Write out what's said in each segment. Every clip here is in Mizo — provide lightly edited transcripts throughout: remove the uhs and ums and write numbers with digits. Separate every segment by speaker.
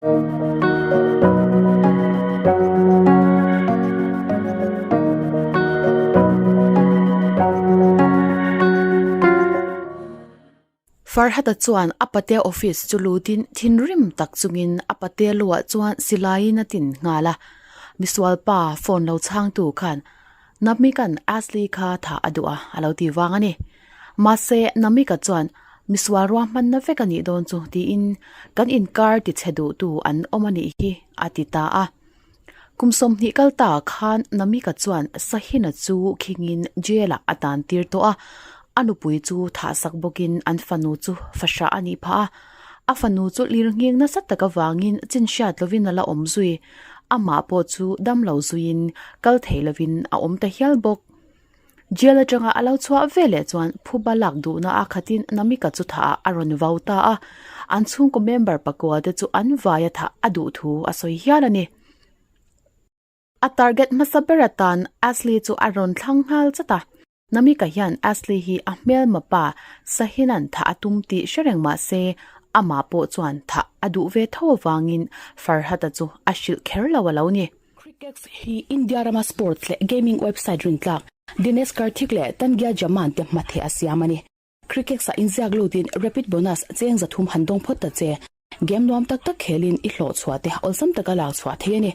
Speaker 1: Farhata chuan a patea office chu lutin thinrim tak chungin a patea luah chuan silaiin a tin nghal a. Misualpa phone lo chhangtu khan Namika'n Ashley kha thah a duh a, a lo ti vang a ni. Mahse, Namika chuan misual ruahmanna vek a nih dawn chu tiin kan inkar tichhe duhtu an awm a nih hi a ti ta a. Kum 20 kal ta khan Namika chuan Sahina chu khingin jail-ah a tan tir tawh a, a nupui chu thahsak bawkin an fanu chu fahrah a nih phah a. A fanu chu lir nghing nasa tak avangin chin hriat lovin a la awm zui. Amah pawh chu dam lo zuiin kal thei lovin a awm ta hial bawk. Jail atanga a lo chhuah ve leh chuan phuba lak duhna a khatin Namika chu thah ah a rawn vau ta a, an chhungkaw member pakua te chu an vaia thah a duh thu a sawi hial a ni. A target hmasa ber atan Ashley chu a rawn thlang nghal chat a, Namika hian Ashley hi a hmelma pa Sahinan thah a tum tih hre reng mah se amah pawh chuan thah a duh ve tho avangin Farhata chu a hrilh kher lo a lo ni.
Speaker 2: Crickex hi India rama sports leh gaming website rintlak Dinesh Karthik leh Tangya Jaman te hmatheh a siam a ni. Crickex ah inziak lutin rapid bonus cheng 300 han dawng phawt ta che. Game nuam tak tak khelin i hlawh chhuah te awlsam taka lak chhuah thei a ni.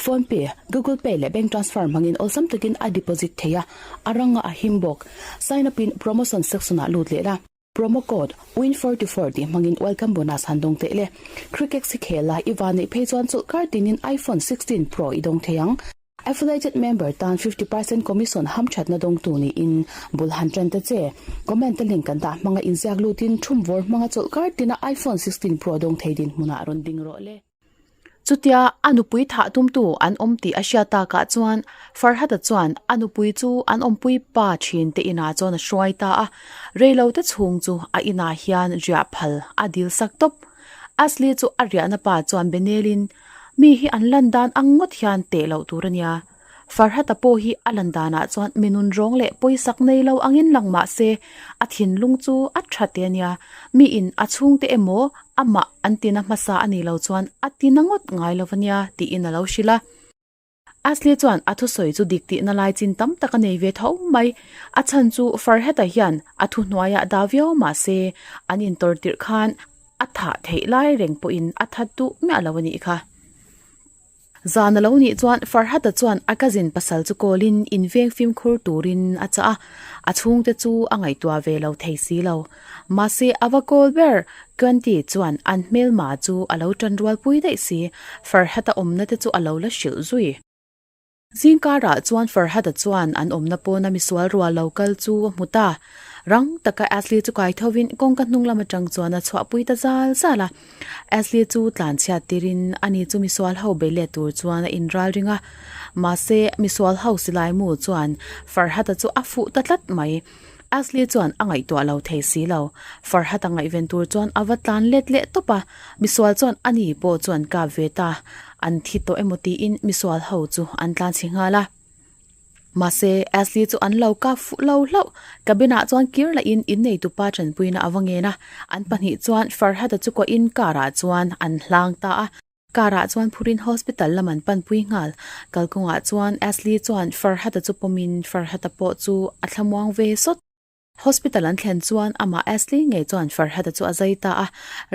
Speaker 2: Phone pay, Google Pay leh bank transfer hmangin awlsam takin a deposit thei a, a ranga a him bawk. Sign up in promotion section ah lut leh la. Promo code WIN44 tih hmangin welcome bonus han dawng teh le. Crickex hi khel a, i van neih phei chuan chawlh kar tinin iPhone 16 Pro i dawng thei ang. Affiliated member tan 50% commission hamthatna dawngtu niin bul han tan ta che. Comment a link kan dah hmanga inziak lutin thumvawr hmanga chawlh kar tina iPhone 16 Pro dawng thei dinhmunah rawn ding rawh le.
Speaker 1: Chutia a nupui thah tumtu an awm tih a hriat takah chuan Farhada chuan a nupui chu an awmpui pa thin te inah chuan a hruai ta a, reilote chhung chu a inah hian riah phal a dil sak tawp. Asli chu a riahna pa chuan Benelin, Mi hi an lan dan ang ngawt hian teh loh tur a nia. Farhata pawh hi a lan danah chuan mi nun rawng leh pawisak nei lo angin lang mah se, a thinlung chu a tha te a nia. Miin a chhungte emaw amah an tina hmasa a nih lo chuan a tina ngawt ngai lo a nia tiin a lo hrilh a. Ashley chuan a thusawi chu dik tihna lai chin tam tak a nei ve tho mai. A chhan chu Farhata hian a thuhnuaiah dah viau mah se, an intawr tirh khan a thah theih lai reng pawhin a that duh miah lo a nih kha. Zan a lo nih chuan Farhata chuan a cousin pasal chu call in in veng fimkhur turin a chah a, a chhungte chu a ngaihtuah ve lo thei si lo. Mahse a va call ber Quenty chuan an hmelma chu a lo tan rualpui daih si, Farhata awmna te chu a lo la hrilh zui. Zingkarah chuan Farhata chuan an awmna pawna misual rual lo kal chu a hmu ta. Rang taka Ashley chu kai thovin kawngka hnung lam atang chuan a chhuahpui ta zal zal a. Ashley chu tlan chhiat tirin ani chu misual ho bei let tur chuan a inral ring a. Mahse, misual ho silai mu chuan Farhata chu a fuh ta tlat mai. Ashley chuan a ngaihtuah lo thei si lo. Farhata ngaihven tur chuan a va tlan let leh tawp a. Misual chuan ani pawh chuan kap ve ta. An thi tawh emaw tiin misual ho chu an tlan chhi nghal a. Mahse, Ashley chu an lo kap fuh lo hlauh. Cabin ah chuan kir lahin inneitu pa tanpuina a va ngen a, an pahnih chuan Farhad-a chu kuahin car ah chuan an hlang ta a. Car ah chuan phurin hospital lam an panpui nghal. Kalkawngah chuan Ashley chuan Farhad-a chu pawmin Farhad-a pawh chu a thlamuang ve sawt. Hospital an thlen chuan amah Ashley ngei chuan Farhad-a chu a zai ta a,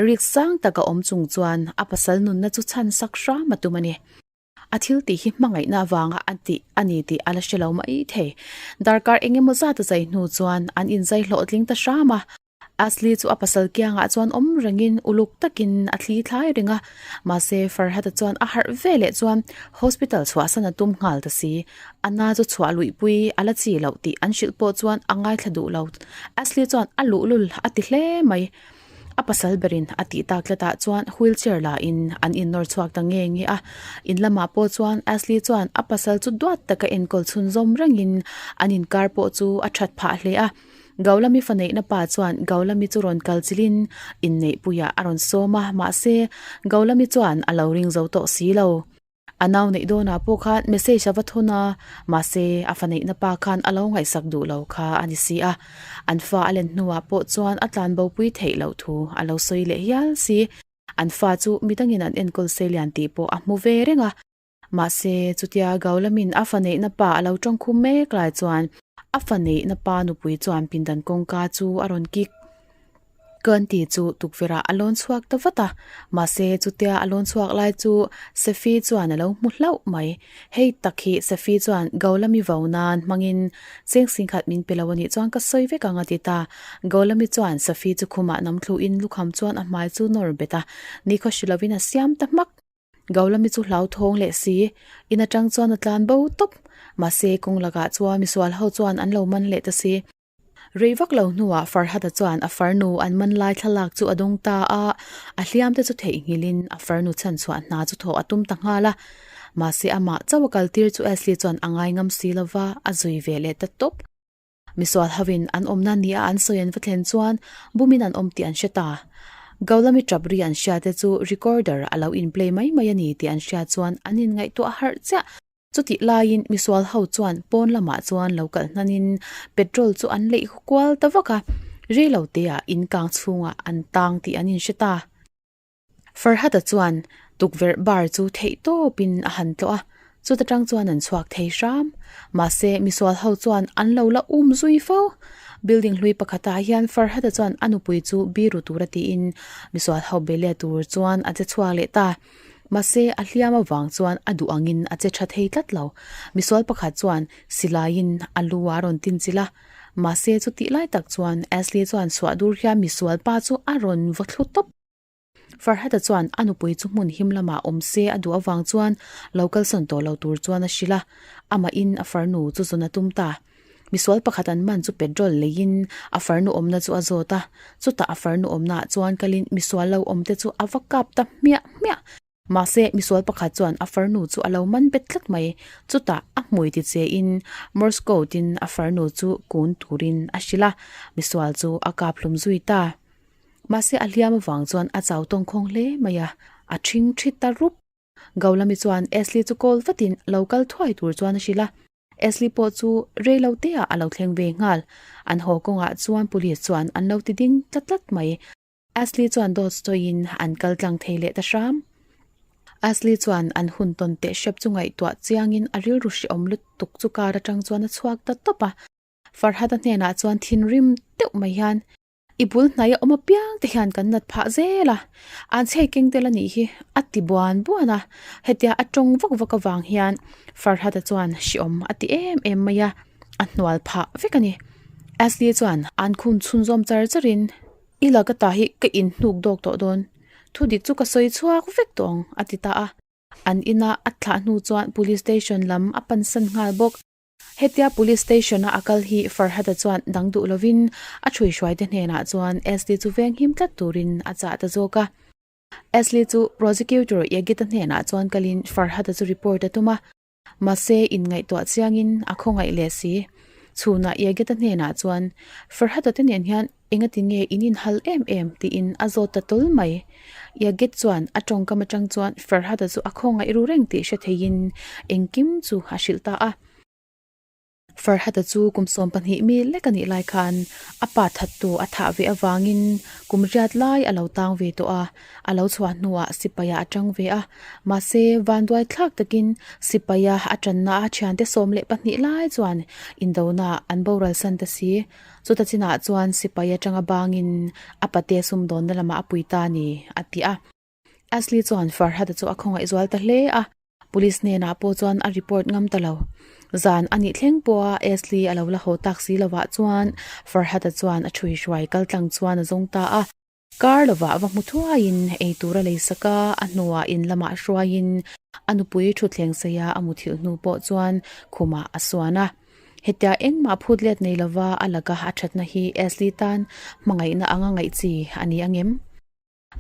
Speaker 1: rik sang taka awm chung chuan a pasal nunna chu chhan sak hram a tum a ni. A thil tih hi hmangaihna avanga a tih a ni tih a la hre lo mai thei. Darkar eng emaw zat a zai hnu chuan an inzai hlawhtling ta hram a. Ashley chu a pasal kiangah chuan awm rengin uluk takin a thli thlai reng a. Mahse, Farhad-a chuan a harh ve leh chuan hospital chhuahsan a tum nghal ta si. A na chu chhuah luihpui a la chi loh tih an hrilh pawh chuan a ngaithla duh lo. Ashley chuan a luhlul a ti hle mai. A pasal berin a tih tak tlatah chuan wheelchair la in an innawr chhuak ta nge nge a, in lamah pawh chuan Ashley chuan a pasal chu duat taka enkawl chhunzawm rengin an inkar pawh chu a that phah hle a. Gaulami fa neihna pa chuan Gaulami chu rawn kal chilhin inneihpuiah a rawn sawm a, mahse Gaulami chuan a lo ring zo tawh si lo. A nau neih dawnah pawh khan message a va thawn a, mahse a fa neihna pa khan a lo ngaihsak duh lo kha a ni si a. An fa a len hnuah pawh chuan a tlan bopui theih loh thu a lo sawi leh hial si. An fa chu midangin an enkawl seilian tih pawh a hmu ve reng a. Mahse, chutia Gaulamin a fa neihna pa a lo tawngkhum mek lai chuan a fa neihna pa nupui chuan pindan kawngka chu a rawn kik. Kanti chu tukverhah a lawn chhuak ta vat a, mahse chutia a lawn chhuak lai chu Safi chuan a lo hmu hlauh mai. Hei tak hi Safi chuan Gaulami vo nan hmangin cheng singkhat min pe lo a nih chuan ka sawi vek ang a ti ta. Gaulami chuan Safi chu khumah nam thluin lukham chuan a hmai chu nawr bet a, nikhaw hri lovin a siam ta hmak. Gaulami chu hlauthawng leh si, in atang chuan a tlan bo tawp. Mahse kawng lakah chuan misual ho chuan an lo man leh ta si. Rei vak lo hnuah Farhada chuan a farnu an man lai thlalak chu a dawng ta a, a hliam te chu theihnghilhin a farnu chhanchhuah hna chu thawh a tum ta nghal a. Mahse amah chauh a kaltir chu Ashley chuan a ngai ngam si lova, a zui ve leh ta tawp. Misual hovin an awmna nia an sawi an va thlen chuan bumin an awm tih an hre ta. Gaulami tap ri an hria te chu recorder a lo in play mai mai a ni tih an hria chuan an inngaihtuah harh chiah. Chutih laiin misual ho chuan pawn lamah chuan lo kalh hnanin petrol chu an leih kual ta vak a, rei lo teah in kang chhungah an tang tih an inhre ta. Farhata chuan tukverh bar chu theih tawpin a han tlawh a, chuta tang chuan an chhuak thei hram. Mahse misual ho chuan an lo la um zui fo. Building hlui pakhatah hian Farhata chuan a nupui chu biru tura tiin misual ho be let tur chuan a che chhuak leh ta. Mahse, a hliam avang chuan a duh angin a che tha thei tlat lo. Misual pakhat chuan silaiin a lu a rawn tin chilh a. Mahse, chutih lai tak chuan Ashley chuan suah dur hian misual pa chu a rawn vaw thlu tawp. Farhada chuan a nupui chu hmun him lamah awm se a duh avang chuan lo kalsawn tawh lo tur chuan a hrilh a. Amahin a farnu chu zawn a tum ta. Misual pakhat an man chu petrol leiin a farnu awmna chu a zawt a, chutah a farnu awmnaah chuan kalin misual lo awmte chu a va kap ta hmiah hmiah. Mahse, misual pakhat chuan a farnu chu a lo man bet tlat mai. Chutah a hmui ti chein Morse code-in a farnu chu kun turin a hrilh a, misual chu a kap hlum zui ta. Mahse, a hliam avang chuan a chau tawngkhawng hle mai a, a ṭhing ṭhi ta rup. Gaulami chuan Ashley chu call vatin lo kal thuai tur chuan a hrilh a. Ashley pawh chu rei lo te ah a lo thleng ve nghal. An haw kawngah chuan police chuan an lo ti ding tlat tlat mai. Ashley chuan dawt sawiin an kal tlang thei leh ta hram. Ashley chuan an hun tawn teh hrep chu ngaihtuah chiangin a rilru hrehawm lutuk chu car atang chuan a chhuak ta tawp a. Farhada hnenah chuan thinrim deuh mai hian I bul hnai a awm apiang te hian kan nat phah zel a, an chhei keng tel a nih hi a ti buan buan a, hetia a tawng vak vak avang hian Farhada chuan hriawm a ti em em mai a, a hnual phah vek a ni. Ashley chuan an khum chhunzawm char char in, I la ka ta hi ka inhnuk dawk tawh dawn, thudik chu ka sawi chhuak vek tawh ang a ti ta a, an ina a thlah hnu chuan police station lam a pansan nghal bawk. Hetia Police Station-a a kal hi Farhada chuan dang duh lovin a ṭhuihruaite hnenah chuan Ashley chu venghim tlat turin a chah ta zawk a. Ashley chu Prosecutor Yagita hnenah chuan kalin Farhada chu report a tum a, mahse inngaihtuah chiangin a khawngaih leh si. Chhunah Yagita hnenah chuan Farhada te nen hian Engati nge in inhal em em? tiin a zawt ta tawl mai. Yagit chuan a tawngkam atang chuan Farhada chu a khawngaih ru reng tih hre theiin engkim chu a hrilh ta a. Farhada chu kum 12 mi lek a nih lai khan a pa thattu a thah ve avangin kum riat lai a lo tang ve tawh a, a lo chhuah hnuah sipaia a tang ve a. Mahse, vanduai thlak takin sipaia a tanna a thiante 12 lai chuan indona an boral san ta si. Chuta chinah chuan sipai atanga bangin a pate sumdawnna lamah a pui ta a ni, a ti a. Ashley chuan Farhad-a chu a khawngaih zual ta hle a, police hnenah pawh chuan a report ngam ta lo. Zan a nih thleng pawha Ashley a lo la haw tak si lovah chuan Farhad-a chuan a ṭhuihruai kaltlang chuan a zawng ta a. Kar lovah va hmu thuaiin ei tur a lei sak a, a hnuah in lamah hruaiin a nupui thutthleng saia a muthilh hnu pawh chuan khumah a suan a. Hetia engmah phut let nei lova a laka a thatna hi Ashley tan hmangaihna anga ngaih chi a ni angem?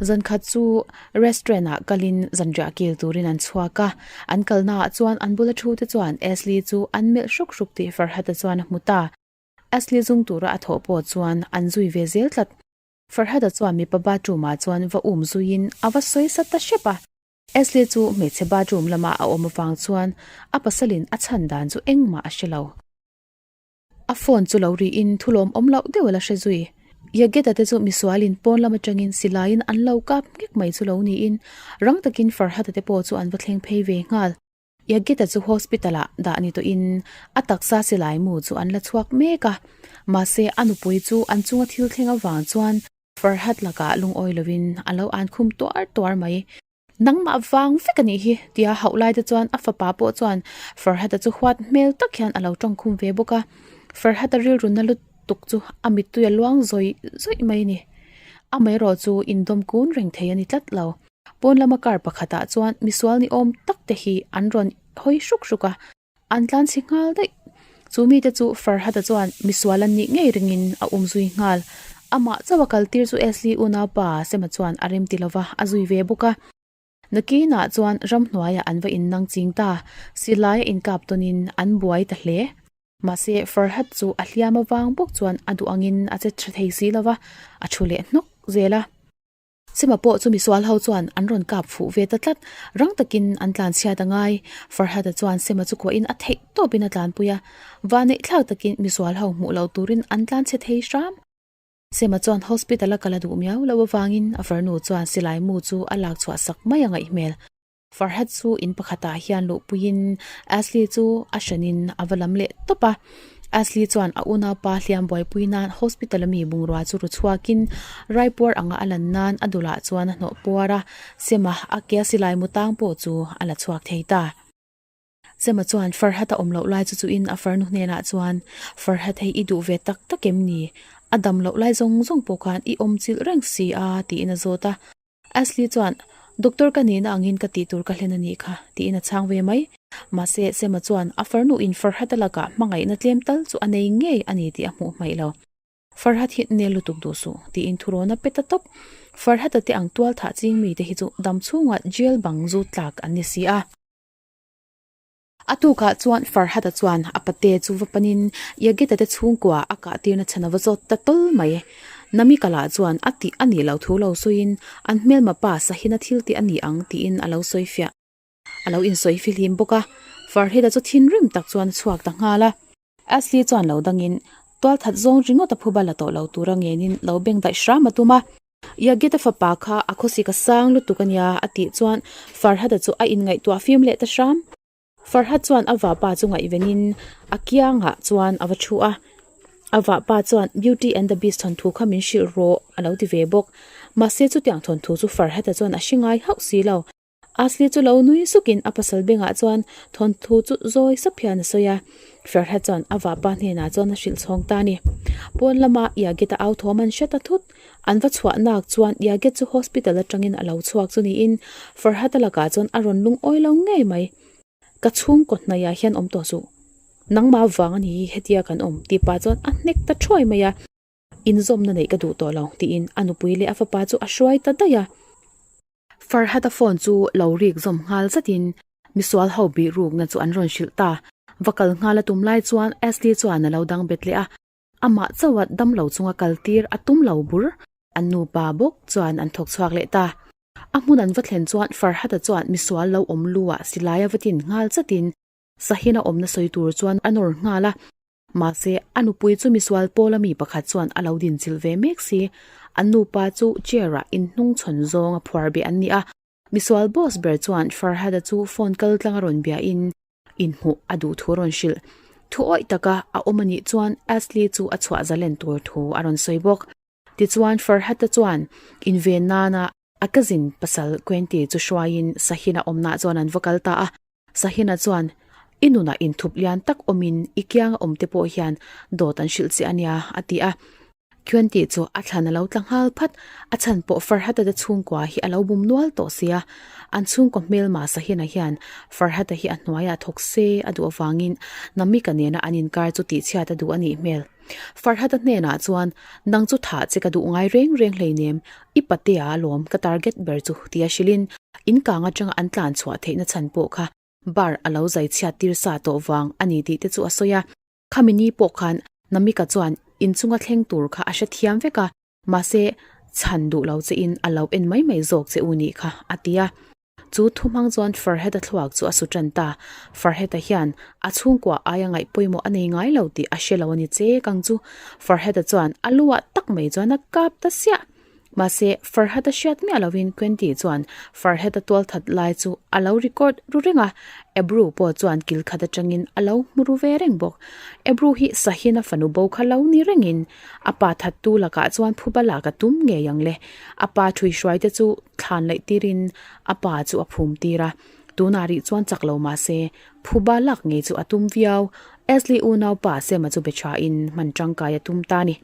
Speaker 1: Zankhat chu restaurant ah kalin zanriah kil turin an chhuak a, an kalnaah chuan an bula thute chuan Ashley chu an melh hruk hruk tih Farhata chuan a hmu ta. Ashley zung tura a thawh pawh chuan an zui ve zel tlat. Farhada chuan mipa bathroom ah chuan va um zuiin a va sawi sa ta hrep a. Ashley chu hmeichhe bathroom lama a awm avang chuan a pasalin a chhan dan chu engmah a hre lo. A phone chu lo riin thulawm awm loh deuh a la hre zui. Yageta te chu misualin pawn lam atangin silaiin an lo kap nghek mai chu lo niin rang takin Farhata te pawh chu an va thleng phei ve nghal. Yageta chu hospital ah dah ni tawhin a taksa silai mu chu an la chhuak mek a, mahse a nupui chu an chunga thil thleng avang chuan Farhat lakah lungawi lovin a lo an khum tuar tuar mai. Nangmah vang vek a nih hi tia hauh lai te chuan a fapa pawh chuan Farhata chu huat hmel tak hian a lo tawng khum ve bawk a, Farhata rilru na lutuk chu a mittui a luang zawih zawih mai a ni. Amaherawh chu indawm kun reng thei a ni tlat lo. Pawn lama car pakhatah chuan misual ni awm tak te hi an rawn hawi hruk hruk a, An tlan chhi nghal daih. Chu mite chu Farhada chuan misual an nih ngei ringin a um zui nghal. Amah chauh a kaltir chu Ashley unaupa Sema chuan a rem ti lova a zui ve bawk a. Nakinah chuan ramhnuaiah an va innang ching ta. Silai a inkap tawnin an buai ta hle. Mahse Farhad chu a hliam avang bawk chuan a duh angin a che tha thei si lova, a thu leh hnawk zel a. Sima pawh chu misual ho chuan an rawn kap fuh ve ta tlat. Rang takin an tlan chhiat a ngai. Farhada chuan Sima chu kuahin a theih tawpin a tlanpui a. Vanneih thlak takin misual ho hmuh lo turin an tlan chhe thei hram. Sima chuan hospital a kal a duh miau loh avangin a farnu chuan silai mu chu a lak chhuah sak mai a ngaih hmel. Farhat chu in pakhatah hian luhpuiin Ashley chu a hranin a va lam leh tawp a. Ashley chuan a unaupa hliam buaipui nan hospital ami bungrua chu ru chhuakin raipuar anga a lan nan a dulah chuan a hnawh puar a, Sema a ke a silai mu tang pawh chu a la chhuak thei ta. Sema chuan Farhat a awm loh lai chu chuin a farnu hnenah chuan, Farhat hei i duh ve tak tak em ni? A dam loh lai zawng zawng pawh khan i awm chilh reng si a tiin a zawt a. Ashley chuan, Doctor ka nihna angin ka tih tur ka hlen a nih kha, tiin a chhang ve mai. Mahse, Sema chuan a farnuin Farhat-a lakah hmangaihna tlem tal chu a nei ngei a ni tih a hmuh hmaih lo. Farhat hi nel lutuk duh suh, tiin thurawn a pe ta tawp. Farhat-a te ang tual thah ching mite hi chu dam chhungah jail bang zu tlak an ni si a. A tukah chuan Farhada chuan a pate chu va panin Yageta te chhungkua a kah tirna chhan a va zawt ta tawl mai. Namika lah chuan a tih a nih loh thu lo sawiin an hmelma pa Sahina thil tih a ni ang tiin a lo sawi fiah. A lo insawi fihlim bawk a, Farhada chu thinrim tak chuan a chhuak ta nghal a. Ashley chuan lo dangin tualthat zawng ringawt a phuba la tawh lo tura ngenin lo beng daih hram a tum a. Yagita fapa kha a khawsik a sang lutuk a nia a tih chuan Farhada chu a inngaihtuah fim leh ta hram. Farhad chuan a vahpa chu ngaihvenin a kiangah chuan a va thu a, a vahpa chuan Beauty and the Beast thawnthu kha min hrilh rawh a lo ti ve bawk. Mahse chutiang thawnthu chu Farhada chuan a hre ngai hauh si lo. Ashley chu lo nui sukin a pasal bengah chuan thawnthu chu zawi sap hian a sawi a, Ferhat chuan a vahpa hnenah chuan a hrilh chhawng ta a ni. Pawn lama Yagit-a au thawm an hre ta thut. An va chhuah nak chuan Yagit chu hospital atangin a lo chhuak chu niin Ferhat-a lakah chuan a rawn lungawi lo ngei mai. Ka chhungkaw hnaiah hian awm tawh suh. Nangmah vang a ni hi hetia kan awm tih pah chuan a hnek ta thuai mai a. Inzawmna neih ka duh tawh lo tiin a nupui leh a fapa chu a hruai ta daih a. Farhada phone chu lo rik zawm nghal zatin misual ho bih rukna chu an rawn hrilh ta. Va kal nghal a tum lai chuan Ashley chuan a lo dang bet leh a, amah chauha dam lo chunga kal tir a tum lo bur. An nupa bawk chuan an thawk chhuak leh ta. A hmun an va thlen chuan Farhada chuan misual lo awm lu ah silai a va tin nghal zatin Sahina awmna sawi tur chuan a nawr nghal a. Mahse, a nupui chu misual pawla mi pakhat chuan a lo dinchilh ve mek si. An nupa chu chair-ah inhnungchhawn zawng a phuar beh an ni a. Misual boss ber chuan Farhada chu phone kal tlang a rawn biahin inhmuh a duh thu a rawn hrilh. Thu awih taka a awm a nih chuan Ashley chu a chhuah zalen tur thu a rawn sawi bawk. Tichuan Farhada chuan inven nana a cousin pasal Quenty chu hruaiin Sahina awmnaah chuan an va kal ta a. Sahina chuan, I nunah inthup lian tak awmin i kianga awm te pawh hian dawt an hrilh che a nia, a ti a. Quenty chu a thlan a lo tla nghal phat, a chhan pawh Farhata te chhungkua hi a lo bum nual tawh sia. An chhungkaw hmelma Sahina hian Farhata hi a hnuaiah thawk se a duh avangin Namika nena an inkar chu tihchhiat a duh a nih hmel. Farhata hnenah chuan, Nang chu thah che ka duh ngai reng reng hleinem, i patea alawm ka target ber chu tia hrilhin in kang atanga an tlan chhuah theihna chhan pawh kha bar a lo zai chhiat tir sa tawh vang a ni tih te chu a sawi a. Khami ni pawh khan Namika chuan inchunga thleng tur kha a hrethiam vek a, mahse chhan duh lo che in a lo en mai mai zawk che u nih kha a ti a. Chu thu hmang chuan Farheta thluak chu a su tan ta. Farheta hian a chhungkua aia ngaih pawimawh a nei ngai lo tih a hre lo a ni che kang chu. Farheta chuan a luah tak mai chuan a kap ta siah. Mahse, Farhata hriat miah lovin Quenty chuan Farheta tualthat lai chu a lo record ru reng a, Ebru pawh chuan kil khat atangin a lo hmu ru ve reng bawk. Ebru hi Sahina fanu bo kha lo ni rengin a pa thattu lakah chuan phuba lak a tum ngei ang le. A pa ṭhuihruai te chu thlan laih tirin a pa chu a phum tir a, tunah rih chuan chak lo mahse phuba lak ngei chu a tum viau. Ashley unaupa Sema chu be thain hman tangkai a tum ta a ni.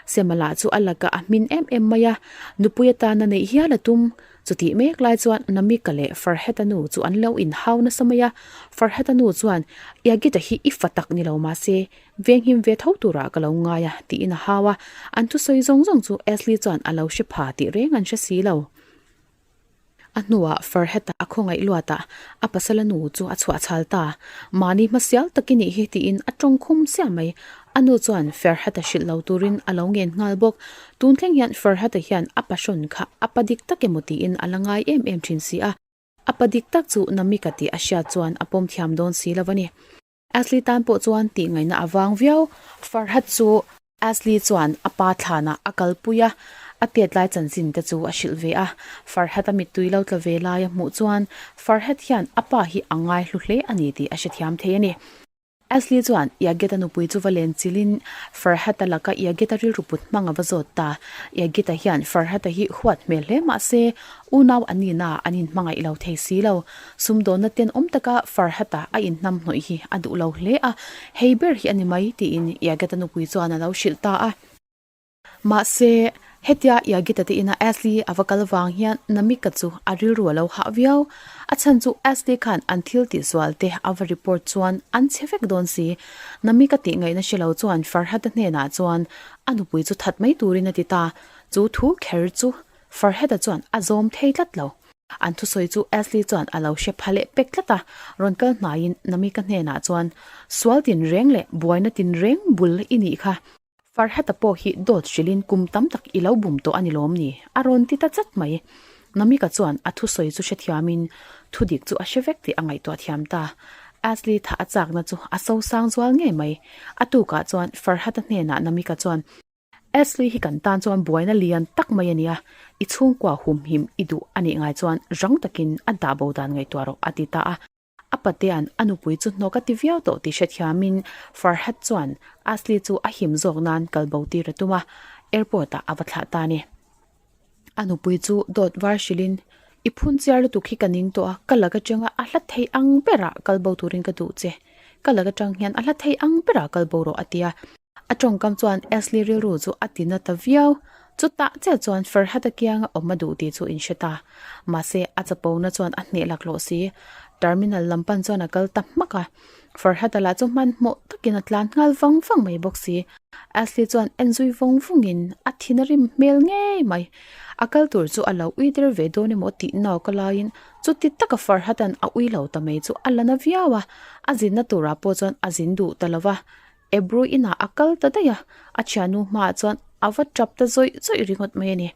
Speaker 1: Sema lah chu a lakah a hmin em em mai a, nupui atana neih hial a tum. Chutih mek lai chuan Namika leh Farheta nu chu an lo inhau nasa mai a, Farheta nu chuan, Yagita hi i fa tak ni lo mahse, venghim ve tho turah ka lo ngai a, tiin a hau a. An thusawi zawng zawng chu Ashley chuan a lo hre pha tih reng an hre si lo. A hnuah Farheta a khawngaih luat a, a pasala nu chu a chhuah chhal ta. Mahni hmasial tak i nih hi tiin a tawng khum chiah mai. A nu chuan Farheta hrilh lo turin a lo ngen nghal bawk. Tun thleng hian Farheta hian a pahrawn kha a pa dik tak emaw tiin a la ngai em em thin si a. A pa dik tak chu Namika tih a hriat chuan a pawm thiam dawn si lo a ni. Ashley tan pawh chuan tih ngaihna a vang viau. Farhat chu Ashley chuan a pa thlanah a kalpui a, a tet lai chanchin te chu a hrilh ve a. Farhat a mittui lo tla ve lai a hmuh chuan Farhat hian a pa hi a ngai hlu hle a ni tih a hrethiam thei a ni. Ashley chuan Yageta nupui chu va len chilhin Farhat-a laka Yageta rilru put hmang a va zawt ta. Yageta hian Farhat-a hi huat hmel hle mah se unau an nihna an inhmangaih lo thei si lo. Sumdawnna tenawm taka Farhata a inhnamhnawih hi a duh lo hle a, hei ber hi a ni mai tiin Yageta nupui chuan a lo hrilh ta a. Mahse, hetia Yageta te ina Ashley a va kal vang hian Namika chu a rilru a lo hah viau. A chhan chu Ashley khan an thil tihsual te a va report chuan an chhe vek dawn si. Namika tih ngaihna hre lo chuan Farhata hnenah chuan a nupui chu that mai turin a ti ta. Chu thu kher chu Farhata chuan a zawm thei tlat lo. An thusawi chu Ashley chuan a lo hre pha leh pek tlat a, rawn kal hnaiin Namika hnenah chuan, Sual tin reng leh buaina tin reng bul i nih kha. Farhata pawh hi dawt hrilhin kum tam tak i lo bum tawh a ni lawm ni? a rawn ti ta chat mai. Namika chuan a thusawi chu hrethiamin thudik chu a hre vek tih a ngaihtuah thiam ta. Ashley thah a chakna chu a sosang zual ngei mai. A tukah chuan Farhata hnenah Namika chuan, Ashley hi kan tan chuan buaina lian tak mai a nia, i chhungkua humhim i duh a nih ngai chuan rang takin a dah bo dan ngaihtuah rawh a ti ta a. A patea'n a nupui chu hnawk a ti viau tawh tih hrethiamin Farhat chuan Ashley chu a him zawk nan kal bo tir a tum a, airport ah a va thlah ta a ni. A nupui chu dawt var hrilhin, I phun chiar lutuk hi ka ning tawh a, ka lak atanga a hla thei ang berah kal bo turin ka duh che. Ka lak atang hian a hla thei ang berah kal bo rawh a ti a. A tawngkam chuan Ashley rilru chu a ti na ta viau. Chutah chiah chuan Farhata kianga awm a duh tih chu in hre ta. Mahse, a chapona chuan a hneh laklawh si. Terminal lam pan chuan a kal ta hmak a. Farhata lah chu hmanhmawh takin a tlan nghal vang vang mai bawk si. Ashley chuan en zui vawng vawngin a thin a rim hmel ngei mai. A kal tur chu a lo ui der ve dawn emaw tih nawk a laiin chuti taka Farhata'n a ui lo ta mai chu a la na viau a. A zinna turah pawh chuan a zin duh ta lo va. Ebru inah a kal ta daih a, a thiannu hmaah chuan a va tap ta zawih zawih ringawt mai a ni.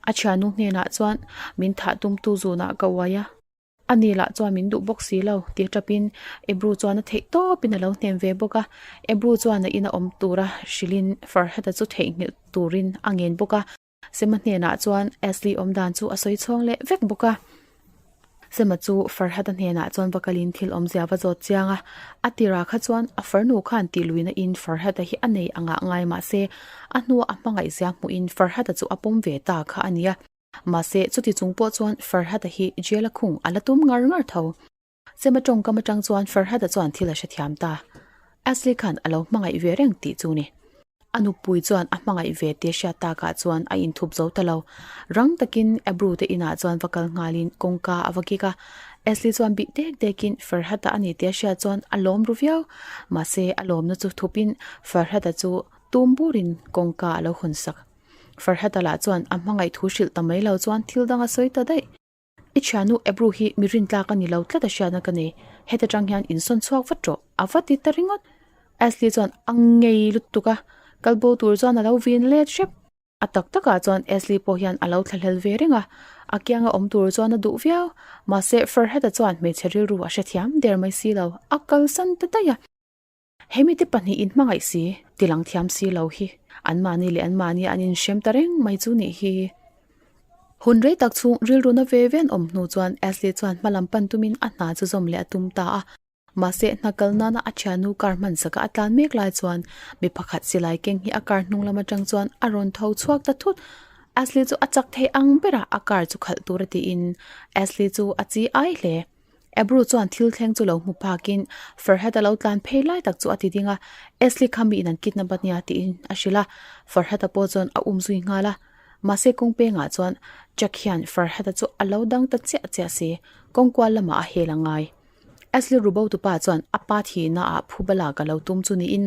Speaker 1: A thiannu hnenah chuan min thah tumtu zunah ka uai a, a ni lah chuan min duh bawk si lo tih atapin Ebru chuan a theih tawpin a lo hnem ve bawk a. Ebru chuan a ina awm tura hrilhin Farhata chu theihnghilh turin a ngen bawk a. Sema hnenah chuan Ashley awm dan chu a sawi chhawng leh vek bawk a. Sema chu Farhata hnenah chuan va kalin thil awmzia va zawt chiang a. A tirah kha chuan a farnu khan tih luihna in Farhata hi a nei angah ngai mahse a hnua a hmangaihzia hmuhin Farhata chu a pawm ve ta kha a nia. Mahse chuti chung pawh chuan Farhata hi jail a khung a la tum ngar ngar tho. Sema tawngkam atang chuan Farhada chuan thil a hrethiam ta. Ashley khan a lo hmangaih ve reng tih chu ni. A nupui chuan a hmangaih ve tih a hriat takah chuan a inthup zo ta lo. Rang takin Ebru te inah chuan va kal nghalin kawngka a va kik a. Ashley chuan bih dek dekin Farhada a ni tih a hriat chuan a lawm ru viau. Mahse a lawmna chu thupin Farhada chu tum burin kawngka a lo hawn sak. Farhada lah chuan a hmangaih thu hrilh ta mai lo chuan thil dang a sawi ta daih. I thiannu Ebru hi mi rintlak a ni lo tlat a hriatna ka nei. Heta tang hian insawn chhuak vat rawh, a va ti ta ringawt. Ashley chuan a ngei lutuk a, kalbo tur chuan a lo vin let hrep. A tak takah chuan Ashley pawh hian a lo thlahlel ve reng a. A kianga awm tur chuan a duh viau. Mahse, Farhad-a chuan hmeichhe rilru a hrethiam der mai si lo, a kalsan ta daih a. Hemi te pahnihin hmangaih si, tilang thiam si lo hi anmahni leh anmahni an inhrem ta reng mai chu nih hi. Hun rei tak chhung rilru na ve ve an awm hnu chuan Ashley chuan hma lam pan tumin a hna chu zawm leh a tum ta a. Mahse, hna kal nana a thiannu car hman saka a tlan mek lai chuan mi pakhat silai keng hi a car hnung lam atang chuan a rawn tho chhuak ta thut. Ashley chu a chak thei ang berah a car chu khalh tur a tiin Ashley chu a chi ai hle. Ebru chuan thil thleng chu lo hmu phakin Farhat a lo tlan phei lai tak chu a ti ding a, Esli kha miin an kidnap a nia tiin a hrilh a, Farhat-a pawh chuan a um zui nghal a. Mahse kawng pengah chuan Jack hian Farhat-a chu a lo dang ta chiah chiah si, kawng kual lamah a hel a ngai. Esli rubo tupa chuan a pa thihna ah phuba lak a lo tum chu niin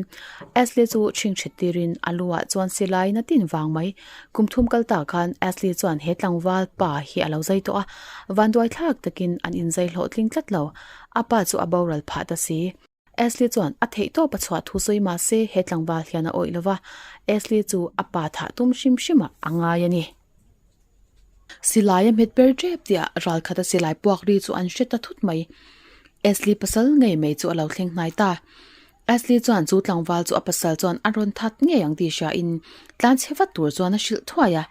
Speaker 1: Esli chu chhingchhit tirin a lu ah chuan silai na tin vang mai. Kum thum kal ta khan Ashley chuan he tlangval pa hi a lo zai tawh a, vanduai thlak takin an inzai hlawhtling tlat lo. A pa chu a boral phah ta si. Ashley chuan a theih tawp a chhuah thu sawi mah se he tlangval hian a awih lo va, Ashley chu a pa thah tum hrim hrimah a ngai a ni. Silai a hmet ber tep tih ah ral khat a silai puak ri chu an hre ta thut mai. Ashley pasal ngei mai chu a lo thleng hnai ta. Ashley chuan chu tlangval chu a pasal chuan a rawn that ngei ang tih hria in tlanchhe vat tur chuan a hrilh thuai a.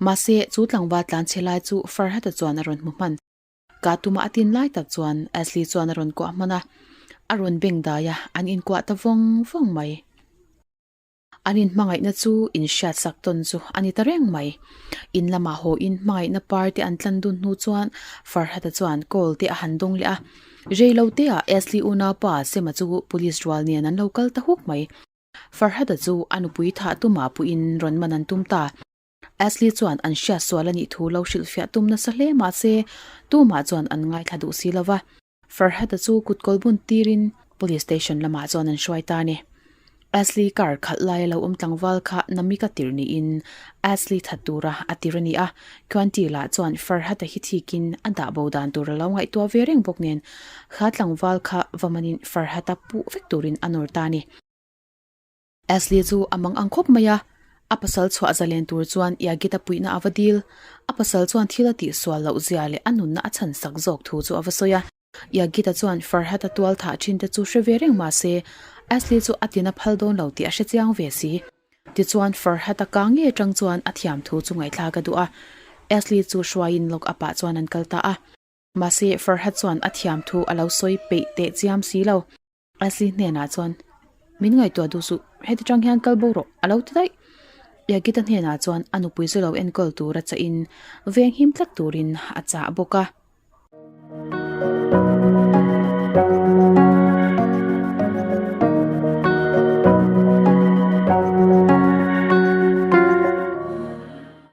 Speaker 1: Mahse, chu tlangval tlanchhe lai chu Farhata chuan a rawn hmu hman. Ka tuma a tin lai tak chuan Ashley chuan a rawn kuah hman a, a rawn beng dai a, an inkuah ta vawng vawng mai. An inhmangaihna chu inhriatsak tawn chu a ni ta reng mai. In lamah haw in hmangaihna par te an tlan dun hnu chuan Farhata chuan call te a han dawng leh a. Rei lo te ah Ashley unaupa Sema chu police rual nen an lo kal ta huk mai. Farhata chu a nupui thah tumah puiin rawn man an tum ta. Ashley chuan an hriat sual a nih thu lo hrilhfiah tum nasa hle mahse tumah chuan an ngaithla duh si lo va. Farhata chu kut kawl bun tirin Police Station lamah chuan an hruai ta a ni. Ashley car khalh laia lo awm tlangval kha Namika tir niin Ashley that tura a tir a ni a, Quanti lah chuan Farhata hi thikin a dah bo dan tur a lo ngaihtuah ve reng bawk nen kha tlangval kha va manin Farhata puh vek turin a nawr ta a ni. Ashley chu a mang ang khawp mai a, a pasal chhuah zalen tur chuan Yagit-a puihna a va dil. A pasal chuan thil a tihsual loh zia leh a nunna a chhan sak zawk thu chu a va sawi a. Yagit-a chuan Farhat-a tual thah thin te chu hre ve reng mah se, Ashley chu a tina phal dawn lo tih a hre chiang ve si. Tichuan Farhat-a kang ngei atang chuan a thiam thu chu ngaihthlak a duh a. Ashley chu hruaiin lock up ah chuan an kal ta a. Mahse Farhat chuan a thiam thu a lo sawi peih teh chiam si lo. Ashley hnenah chuan, Min ngaihtuah duh suh, heti tang hian kal bo rawh, a lo ti daih. Yagita hnenah chuan a nupui chu lo enkawl tura chahin veng him tlat turin a chah bawk a.